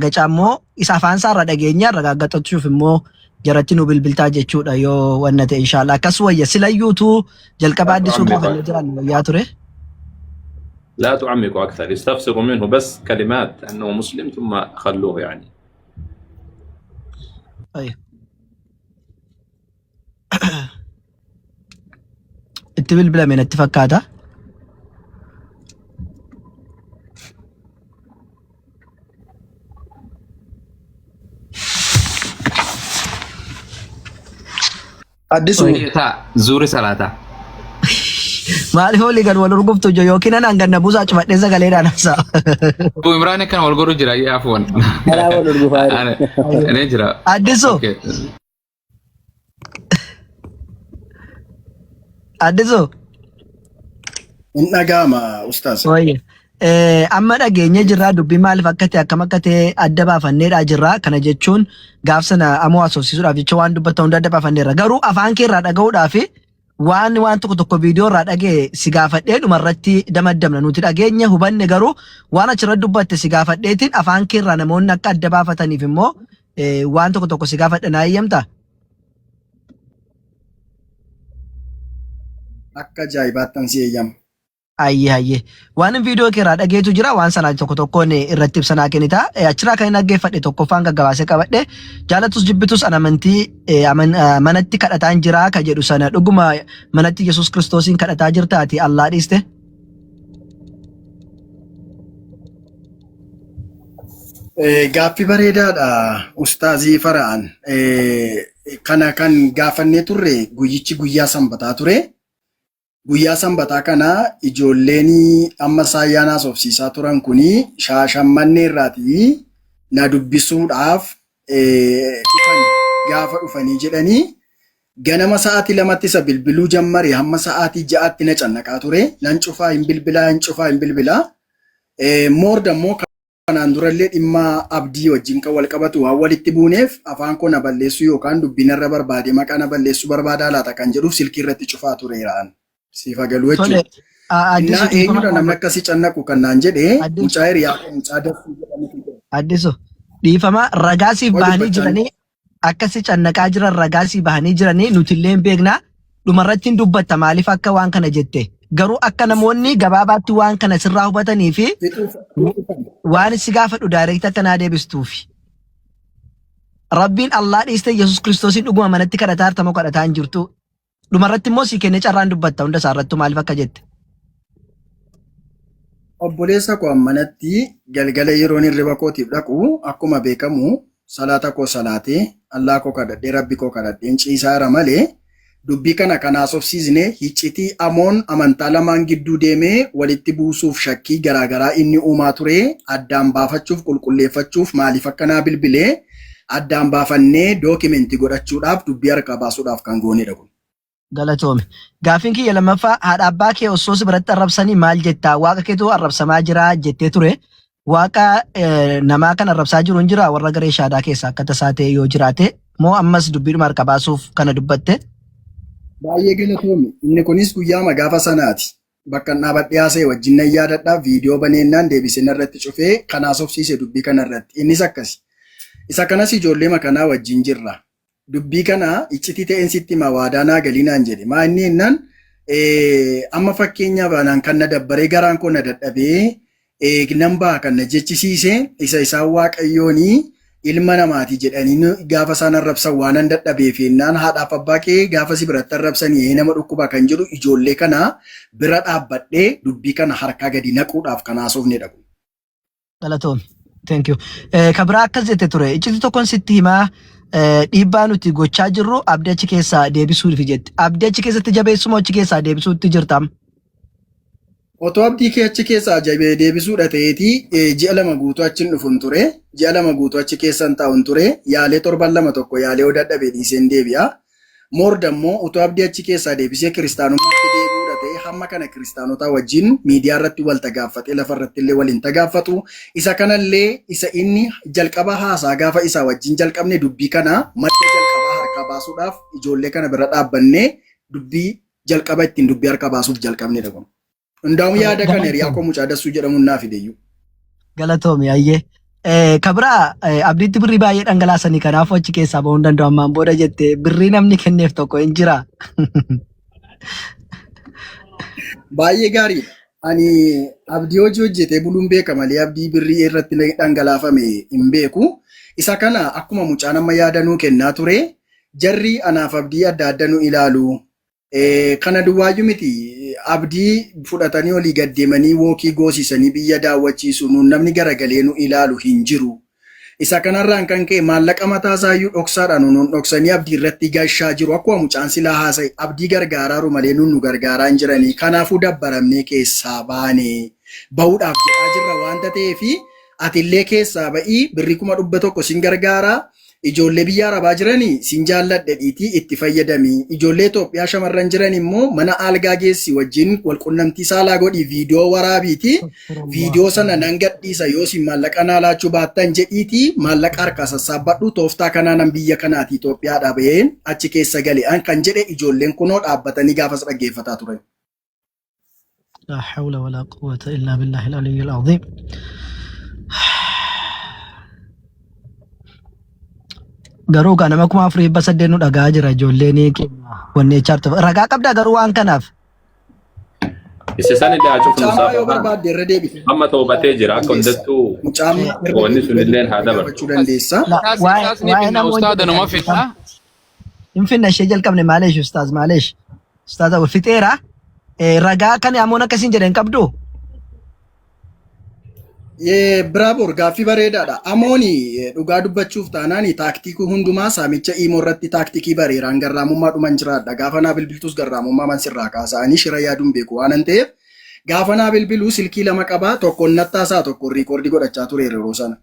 Gacaa immoo isa afaan isaa irraa dhageenya ragaaggaxachuuf immoo jaratti nu bilbiltaa jechuudha yoo wanna ta'e inshallah akkas wayya silayyuutu jalqaba لا addisuu تعمق gaafannee أكثر. jiran wayyaa ture. لا تعمق أكثر، استفسروا منه بس كلمات أنه مسلم ثم خلوه يعني. Ayyo. Itti bilbilame natti fakkaata. Addisu Taa zuuri salaataa. Maaliif olii gad wal urguftu ijoo yookiin anaan ganna buusaa cufadhee sagaleedhaan haasa'a. Abu Imraan akkana wal godhu jira yaa afuwan. Kanaa wal urgufaa jiru. Ni jira. Addisu Okay. Addisu. Hin dhaga'ama ustaaz. Wayya. Amma dhageenye jirraa dubbii maaliif akka ta'e akkam akka ta'e adda baafanneedha jirraa kana jechuun gaaf sana amoo haasofsiisuudhaaf jecha waan dubbatan hunda adda baafanneerra garuu afaan kee irraa dhaga'uudhaaf waan waan tokko tokko viidiyoo irraa dhaga'e si gaafadhee dhuma irratti damaddamna nuti dhageenye hubanne garuu waan achirra dubbatte si gaafadheetiin afaan kee irraa namoonni akka adda baafataniif immoo waan tokko tokko si gaafadha naa eeyyamtaa? Akka ajaa'ibaattan si eeyyama. Ayyee ayyee. Waan viidiyoo kee irraa dhageetu jira waan sanaa tokko tokkoon irratti ibsa naa kennita. Achirraa kan hin dhaggeeffadhe tokkoffaan gaggabaasee qabadhe jaalatus jibbitus an amantii manatti kadhataan jira ka jedhu sana dhuguma manatti Yesuus Kiristoosiin kadhataa jirtaati Allah dhiiste. Gaaffii bareedaadha Ustaazii Fara'aan. Kana kan gaafannee turre guyyichi guyyaa sanbataa ture. Guyyaa sanbataa kana ijoolleen amma isaan haasofsiisaa turan kuni Shaashammannee irraatii na dubbisuudhaaf dhufan gaafa dhufanii jedhanii ganama sa'aatii 2tti isa bilbiluu jammare hamma sa'aatii 6tti na cannaqaa ture. Nan cufaa hin bilbilaa hin cufaa hin bilbilaa. Moor dammoo kanaan durallee dhimma Abdii wajjin kan wal qabatu waan walitti buuneef afaan koo na balleessuu yookaan dubbii narra barbaadee maqaa na balleessuu barbaadaa laata kan jedhuuf silkii irratti cufaa tureera an. Siif haa galu Tole, jechuudha. Addisu Innaa dhiifama eenyudha namni gaafadhu. akkasii cannaqu kan naan jedhe Addisu, mucaa hiriyaa koo mucaa Dassuu jedhamutu jira. Addisu dhiifama ragaa siif Waa bahanii dubbachaa jiranii akka si cannaqaa jiran ragaa si bahanii jiranii nuti illee hin beekna dhumarratti hin dubbatta maaliif akka waan kana jette garuu akka namoonni gabaabaatti waan kana sirraa hubatanii fi fixuuf fixuufan. waan si gaafadhu daayireekti akka naa deebistuufi. Rabbiin Allah dhiistee Yesuus Kiristoosiin dhuguma manatti kadhataa jirta moo kadhataa hin jirtu? Dhumarratti immoo sii kennee carraan dubbatta hunda isaa irrattuu maaliif akka jette. Obboleessa koo an manatti galgala yeroon hirriba kootiif dhaqu akkuma beekamu salaata koo salaatee Allaa koo kadhadhee Rabbi koo kadhadheen ciisaara malee dubbii kana kan haasofsiisne hiccitii Amoon amantaa lamaan gidduu deemee walitti buusuuf shakkii garaa garaa inni uumaa ture addaan baafachuuf qulqulleeffachuuf maaliif akka naa bilbile addaan baafannee dookimenti godhachuudhaaf dubbii harkaa baasuudhaaf kan goonedha kun. Galatoomi. Gaaffiin kiyya lammaffaa haadha abbaa kee osoo si biratti arrabsanii maal jettaa? Waaqa keetu arrabsamaa jira jettee ture. Waaqa namaa kan arrabsaa jiru hin jiraa warra garee shaadaa keessaa akka tasaa ta'e yoo jiraate moo ammas dubbiidhuma harka baasuuf kana dubbatte? Baay'ee galatoomi. Inni kunis guyyaama gaafa sanaati. Bakkan dhaabadhee haasa'e wajjin nan yaadadha. Viidiyoo baneennaan deebisee narratti cufee kan haasofsiise dubbii kanarratti. Innis akkasi. Isa kanas ijoolleema kanaa wajjin jirra. Dubbii kana iccitii ta'een sitti hima waadaa naa galii naan jedhe. Maa inni jennaan amma fakkeenyaaf anaan kan na dabbaree garaan koo na dadhabee nan baha kan na jechisiise isa isaan waaqayyooni ilma namaati jedhanii gaafa isaan arrabsan waanan dadhabeef jennaan haadhaaf abbaa kee gaafa si biratti arrabsanii nama dhukkuba kan jedhu ijoollee kana bira dhaabbadhee dubbii kana harkaa gadi naquudhaaf kan haasofnedha kun. Galatoomi. Thank you. Ka biraa akkas jette ture. Iccitii tokkon sitti himaa dhiibbaa nuti gochaa jirru abdii achi keessaa deebisuufi jette. Abdii achi keessatti jabeessuma achi keessaa deebisuutti jirta amma. Otoo abdii kee achi keessaa jabee deebisuudha ta'eetii ji'a 2 guutuu achi hin dhufun ture. Ji'a 2 guutuu achi keessa hin taa'un ture. Yaalee torban 2 tokko yaalee yoo dadhabe dhiiseen deebi'a. More dammoo utuu abdii achi keessaa deebisee kiristaanummaatti deebi'uudha ta'ee hamma kana kiristaanotaa wajjin miidiyaa irratti wal tagaaffatee lafa irratti illee wal hin tagaaffatu. Isa kanallee isa inni jalqaba haasaa gaafa isaa wajjin jalqabne dubbii kana madda jalqabaa harkaa baasuudhaaf ijoollee kana bira dhaabbannee dubbii jalqaba ittiin dubbii harkaa baasuuf jalqabnedha kun. Hundaa'uun yaada kana hiriyaa koo mucaa Dassuu jedhamuun naa fideyyuu. Galatoomi ayyee. Kabira abdiitti birrii baay'ee dhangalaasanii kanaaf achi keessaa bahuu hin danda'u ammaan booda jette birrii namni kenneef tokko hin jira. Baay'ee gaariidha. Ani abdii hojii hojjetee buluun beeka malee abdii birrii irratti dhangalaafame hin beeku. Isa kana akkuma mucaan amma yaada nuu kennaa ture jarri anaaf abdii adda adda nu ilaalu. Kana duwwaayyuu miti abdii fudhatanii olii gad deemanii wookii goosisanii biyya daawwachiisu nuun namni garagalee nu ilaalu hin jiru. Isa kanarraan kan ka'e maallaqa mataa isaayyuu dhoksaadhaan nuun dhoksanii abdii irratti gashaa jiru. Akkuma mucaan silaa haasa'e abdii gargaaraaru malee nuun nu gargaaraa hin jiranii. Kanaafuu dabbaramnee keessaa baane bahuudhaaf jedhaa jirra waanta ta'eefi atillee keessaa ba'ii birrii 100,000 sin gargaaraa. Ijoollee biyya Arabaa jiranii sin jaalladhe dhiitii itti fayyadami. Ijoollee Itoophiyaa shamarran jiran immoo mana algaa geessi wajjin walqunnamtii saalaa godhii viidiyoo waraabiiti. Viidiyoo sana nan gadhiisa yoo isin maallaqa naa laachuu baattan jedhiitii maallaqa harkaa sassaabbadhu tooftaa kanaanan biyya kanaati Itoophiyaadhaa baheen achi keessa gale an kan jedhe ijoolleen kunoo dhaabbatanii gaafas dhaggeeffataa turan. La hawla wala quwwata illa billahi al-aliyyil azim. Garuu gaa nama 4,800 nu dhagaa jira ijoolleen keenya wanni HR ragaa qabdaa garuu waan kanaaf. Isa san illee haa cufnu Mucaan yoo saafa. barbaadde irra deebite. Amma toobatee jira akka Dandeessa. hundattuu Mucaan irra wanni sun illeen haa dabartu. gaafachuu dandeessa. La Ustaaz waa'ee ustaaz ni waa'ee finna namoonni ustaada numa jedhan finna. hin finna ishee jalqabne maaleesh ustaaz maaleesh ustaaz fixeera. Ragaa kan amoon akkasiin jedhan qabdu. Biraabor gaaffii bareedaadha. Amooni dhugaa dubbachuuf taanaan taaktikii hundumaa saamicha imoo irratti taaktikii bareeraan garraamummaa dhuman jiraadha. Gaafa naa bilbiltus garraamummaa man sirraa kaasa'anii shira yaaduun beeku waan ta'eef gaafa naa bilbiluu silkii lama qabaa tokkoon natti haasaa tokkoon riikoordii godhachaa ture yeroo sana.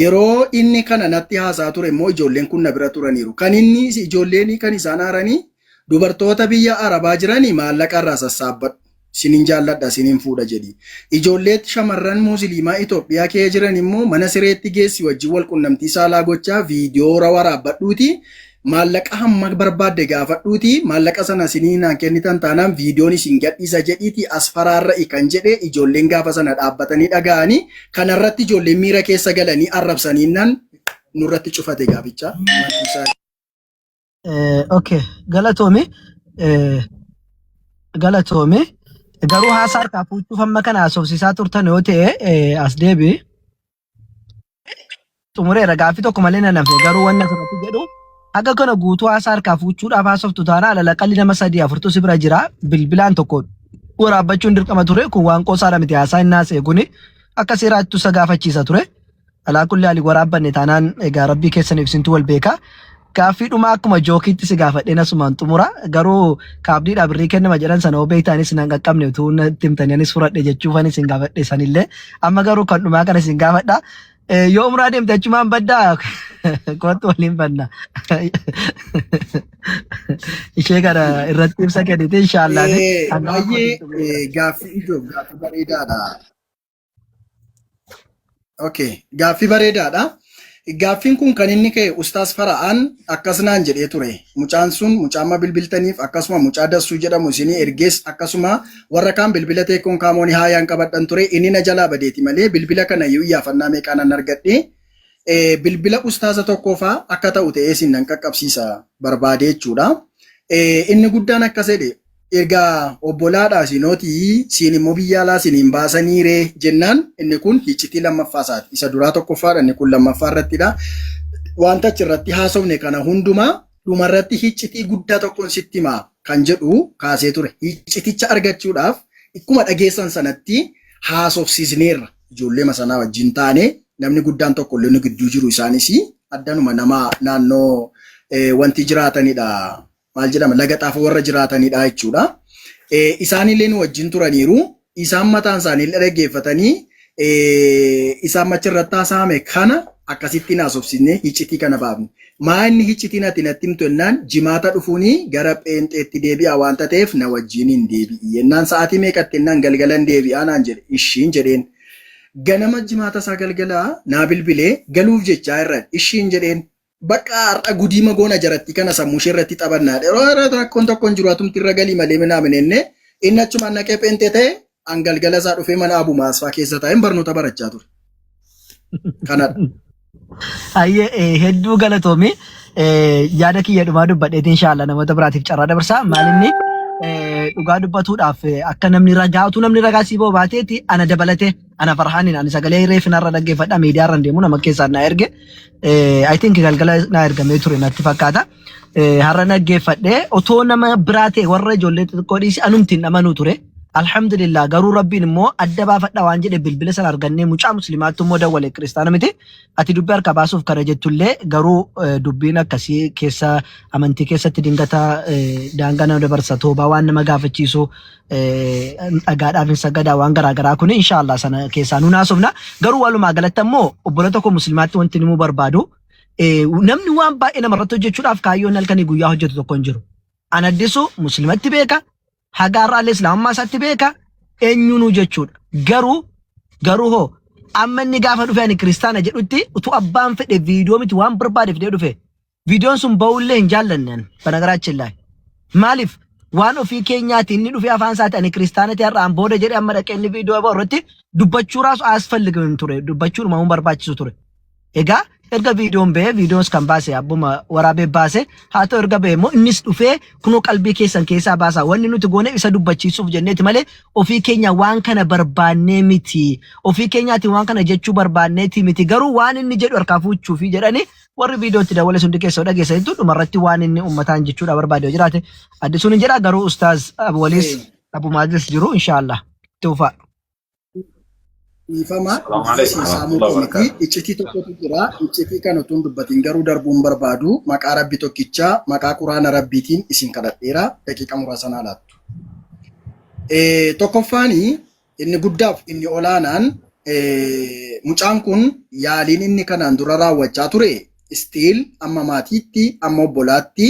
Yeroo inni kana natti haasaa ture immoo ijoolleen kun na bira turaniiru. Kan inni ijoolleen kan isaan haaranii dubartoota biyya Arabaa jiranii maallaqa irraa sassaabbadhu. Sinin jaalladha sinin fuudha jedhi. Ijoollee shamarran Musliimaa Itoophiyaa kee jiran immoo mana sireetti geessi wajjin wal qunnamtii saalaa gochaa viidiyoo waraabbadhuuti maallaqa hamma barbaadde gaafadhuuti maallaqa sana sinii naan kennitan taanaan viidiyoon isin gadhiisa jedhiiti as faraarra'i kan jedhe ijoolleen gaafa sana dhaabbatanii dhaga'anii kanarratti ijoolleen miira keessa galanii arrabsaniinnaan nurratti cufate gaaficha. Okay, galatoomi. Galatoomi. Garuu haasaa harkaa fuuchuuf amma kana haasofsiisaa turtan yoo ta'e as deebi. Xumureera gaaffii tokko malee nan hafe garuu wanni asirratti jedhu haga kana guutuu haasaa harkaa fuuchuudhaaf haasoftu taanaan alalaqalli nama sadii afurtu si bira jira bilbilaan tokko waraabbachuun dirqama ture kun waan qoosaadha miti haasaa hin haasa'e kuni akka seeraattu isa gaafachiisa ture. Alaa kulli haali waraabbanne taanaan egaa rabbii keessaniif isintu wal beeka. Gaaffii dhumaa akkuma jookiitti si gaafadheen asumaan xumura. Garuu kaabdiidhaa birrii kennama jedhan sana hoo beektaanis nan qaqqabne utuu natti himtanii anis fudhadhe jechuufanis hin gaafadhe sanillee. Amma garuu kan dhumaa kana isin gaafadha. Yoo umraa deemte achumaan baddaa kottu waliin banna. Ishee kana irratti ibsa kennite inshaallah. Baay'ee gaaffii ijoo gaaffii bareedaadha. Okay, gaaffii bareedaadha. Gaaffiin kun kan inni ka'e Ustaas Fara'aan akkas naan jedhee ture. Mucaan sun mucaa amma bilbiltaniif akkasuma mucaa Dassuu jedhamu isinii ergees akkasuma warra kaan bilbila teekkoon kaamooni haayaan qabadhan ture inni na jalaa badeeti malee bilbila kana iyyuu iyyaafannaa meeqaa nan argadhe. Bilbila ustaaza tokkoofaa akka ta'u ta'ee isin nan qaqqabsiisa barbaade jechuudha. Inni guddaan akkas jedhe Egaa obbolaadha isinootii siin immoo biyya alaa isin hin baasanii ree jennaan inni kun hiccitii lammaffaa isaati. Isa duraa tokkoffaadha inni kun lammaffaa irrattidha. Wanta achirratti haasofne kana hundumaa dhumarratti hiccitii guddaa tokkoon sitti himaa kan jedhu kaasee ture. Hicciticha argachuudhaaf akkuma dhageessan sanatti haasofsiisneerra. Ijoollee sanaa wajjin taane namni guddaan tokko illee nu gidduu jiru isaanis addanuma nama naannoo wanti jiraatanidha. Maal jedhama laga xaafoo warra jiraatanidha jechuudha. Isaanillee nu wajjin turaniiru. Isaan mataan isaanii dhaggeeffatanii isaan machirratti haasa'ame kana akkasittiin haasofsiisnee hiccitii kana baafne. Maa inni hiccitiin ati natti himtu jennaan jimaata dhufuuni gara pheenxeetti deebi'a waanta ta'eef na wajjin hin deebi'i. Jennaan sa'aatii meeqatti jennaan galgalan deebi'aa naan jedhe ishiin jedheen. Ganama jimaata isaa galgalaa naa bilbilee galuuf jechaa irra ishiin jedheen. Bakka har'a gudii magoona jaratti kana sammuu ishee irratti taphannaa. Yeroo rakkoon tokko hin jiru atumti irra galii malee minaamin enne inni achumaan naqee pheenxee ta'e an galgala isaa dhufee mana Abu Maasfaa keessa taa'een barnoota barachaa ture. Kanadha. Hayyee, hedduu galatoomi. Yaada kiyya dhumaa dubbadheetiin inshaalla namoota biraatiif carraa dabarsaa. Maalinni dhugaa dubbatuudhaaf akka namni ragaa utuu namni ragaa sii ba'u baateeti ana dabalatee ana Farhaaniin ani sagalee reefinarra dhaggeeffadha, miidiyaarra deemu nama keessaan na erge. I think galgala na ergamee ture natti fakkaata. Har'a dhaggeeffadhee otoo nama biraa ta'e warra ijoollee xixiqqoo dhiisi anumtiin amanuu ture. Alhamdulillah, garuu Rabbiin immoo adda baafadha waan jedhe bilbila sana argannee mucaa musliimaatti immoo dawwale, kiristaana miti. Ati dubbii harka baasuuf kana jettullee garuu dubbiin akkasii keessa amantii keessatti dingata daangaa nama dabarsa, toobaa waan nama gaafachiisu, dhagaadhaaf hin sagadaa, waan garaagaraa kun inshaallah sana keessaa nu naasofna. Garuu walumaa galatti ammoo obboloota koo musliimaatti wanti nimuu barbaadu, namni waan baay'ee namarratti hojjechuudhaaf kaayyoon halkanii guyyaa hojjetu tokko hin jiru. An Addisu musliimatti beeka, hagaarraallee islaamummaa isaatti beeka, eenyuunuu jechuudha. Garuu hoo amma inni gaafa dhufe ani kiristaana jedhutti utuu abbaan fedhe viidiyoo miti waan barbaade fidee dhufe viidiyoon sun ba'ullee hin jaallanne ani banagaraachillahi. Maaliif waan ofii keenyaati inni dhufee afaan isaati ani kiristaanati har'aan booda jedhee amma dhaqee inni viidiyoo ba'u irratti dubbachuu raasu asfalligin ture, dubbachuun uumamuun barbaachisu ture. Egaa erga viidiyoon ba'ee, viidiyoons kan baase abbuma waraabee baase haa ta'u, erga ba'e immoo innis dhufee kunoo qalbii keessan keessaa baasaa, wanni nuti goone isa dubbachiisuuf jenneeti malee ofii keenya waan kana barbaannee miti, ofii keenyaatiin waan kana jechuu barbaanneeti miti, garuu waan inni jedhu harkaa fuuchuufi jedhanii warri viidiyootti dawwale hundi keessa dhageessanitu dhumarratti waan inni uummataan jechuudha barbaade yoo jiraate Addisuun hin jedha, garuu Ustaaz Abu Waliis Abu Maazis jiru inshaallah itti fufaa. Dhiifama. Salaamu alaikum Saamuu warahmatullahi miti. wabarakatuh. Iccitii tokkotu jira. Iccitii kana utuun dubbatiin garuu darbuun barbaadu. Maqaa Rabbi tokkichaa, maqaa Quraana Rabbiitiin isin kadhadheera. Daqiiqa muraasa naa laattu. Tokkoffaani inni guddaaf inni olaanaan mucaan kun yaaliin inni kanaan dura raawwachaa ture still amma maatiitti, amma obbolaatti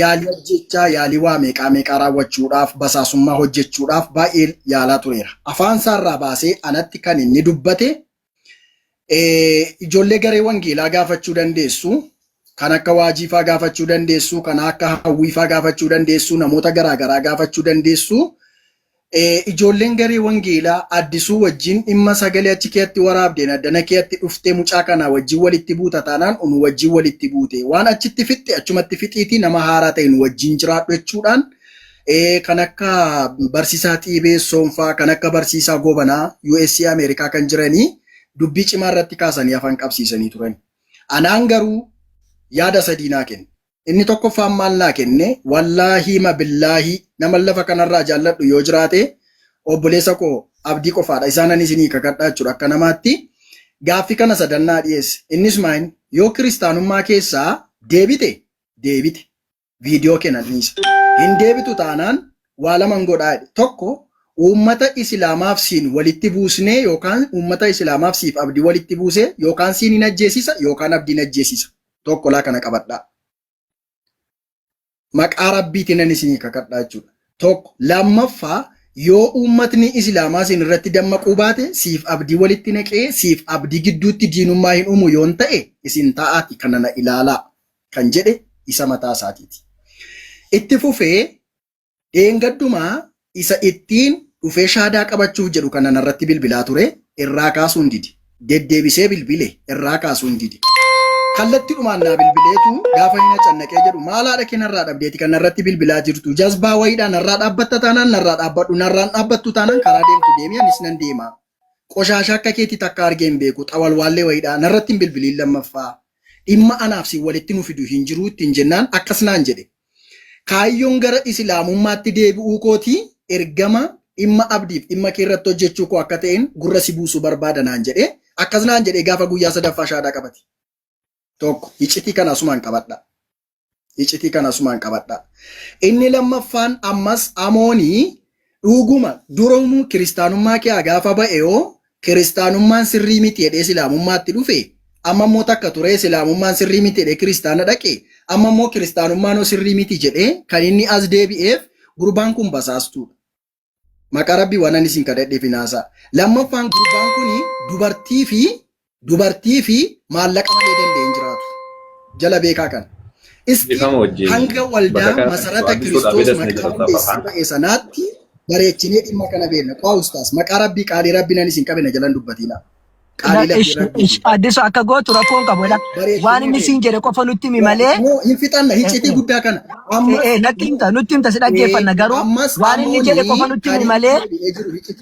yaalii ajjechaa, yaalii waa meeqaa meeqaa raawwachuudhaaf, basaasummaa hojjechuudhaaf baay'ee yaalaa tureera. Afaan isaarraa baasee anatti kan inni dubbate ijoollee garee wangeelaa gaafachuu dandeessu, kan akka Waajiifaa gaafachuu dandeessu, kan akka Hawwiifaa gaafachuu dandeessu, namoota garaagaraa gaafachuu dandeessu. Ijoolleen garee wangeelaa Addisuu wajjin dhimma sagalee achi keetti waraabdeen addana keetti dhuftee mucaa kanaa wajjin walitti buuta taanaan unu wajjin walitti buute. Waan achitti fixxe achumatti fixiitii nama haaraa ta'e nu wajjin jiraadhu jechuudhaan kan akka barsiisaa Xiibee Soonfaa, kan akka barsiisaa Gobanaa USA Ameerikaa kan jiranii dubbii cimaa irratti kaasanii afaan qabsiisanii turan. Anaan garuu yaada sadii naa kenne. Inni tokkoffaan maal naa kenne? Wallaahii ma billaahii nama lafa kanarraa jaalladhu yoo jiraate obboleessa koo Abdii qofaadha. Isaan ani isinii kakadhaa jechuudha akka namaatti. Gaaffii kana sadannaa dhiyeesse. Innis maal, yoo kiristaanummaa keessaa deebite deebite viidiyoo kennan dhiisa. Hin deebitu taanaan waa laman godhaa jedhe. Tokko, uummata Islaamaaf siin walitti buusnee yookaan uummata Islaamaaf siif Abdii walitti buusee yookaan siin hin ajjeesisa yookaan Abdiin ajjeesisa. Tokko laa kana qabadhaa. Maqaa Rabbiitiin ani isinii kakadhaa jechuudha. Tokko lammaffaa, yoo uummatni Islaamaa siin irratti dammaquu baate siif Abdii walitti naqee siif Abdii gidduutti diinummaa hin uumu yoon ta'e isin taa'aati kana na ilaalaa kan jedhe isa mataa isaatiiti. Itti fufee dheengaddumaa isa ittiin dhufee shaadaa qabachuuf jedhu kana narratti bilbilaa ture, irraa kaasuun dide. Deddeebisee bilbile, irraa kaasuun dide. Kallattiidhumaan naa bilbileetu gaafa inni cannaqee jedhu, maal haadha kee narraa dhabdeeti kan narratti bilbilaa jirtu, jazbaa wayiidhaa, narraa dhaabbatta taanaan narraa dhaabbadhu, narraan dhaabbattu taanaan karaa deemtu deemi, anis nan deema. Qoshaashaa akka keetii takka argee hin beeku, xawalwaallee wayiidhaa, narratti hin bilbiliin, lammaffaa dhimma anaaf si walitti nu fidu hin jiru ittiin jennaan akkas naan jedhe. Kaayyoon gara Islaamummaatti deebi'uu kootii ergama dhimma Abdiif dhimma kee irratti hojjechuu koo akka ta'een gurra si buusuu barbaada naan jedhee, akkas naan jedhee gaafa guyyaa sadaffaa shaadaa qabate. Tokko icitii kana asumaan qabadha. Icitii kana asumaan qabadha. Inni lammaffaan ammas amoonii dhuguma duromuu kiristaanummaa kee gaafa ba'e yoo kiristaanummaan sirrii miti jedhee islaamummaatti dhufe, amma immoo takka ture islaamummaan sirrii miti jedhee kiristaana dhaqe, amma immoo kiristaanummaan hoo sirrii miti jedhee kan inni as deebi'eef gurbaan kun basaastuudha. Maqaa Rabbii waan ani isin kadhadheef hin haasa'a. Lammaffaan gurbaan kun dubartii fi maallaqa malee danda'ee hin jiraatu. Jala beekaa kana. Isti Dhiifama wajjin. hanga waldaa Bakka masarata Addisuudhaaf Kiristoos bidas ni maqaa jira hundeessee Farhaan. ba'e sanaatti bareechinee dhimma kana beekna. Qaa ustaas, maqaa Rabbii qaalii Rabbii nan isin qabina jalan dubbatiina. Qaalii laphee rabbiiti. Addisu akka gootu rakkoo hin qabu. Waan inni siin jedhe qofa nutti himi malee. Moo hin fixanna hiccitii guddaa kana. Ammas Natti himta, nutti himta, si dhaggeeffanna, garuu ammas waan inni jedhe qofa nutti himi malee. Deebi'ee jiru hiccitii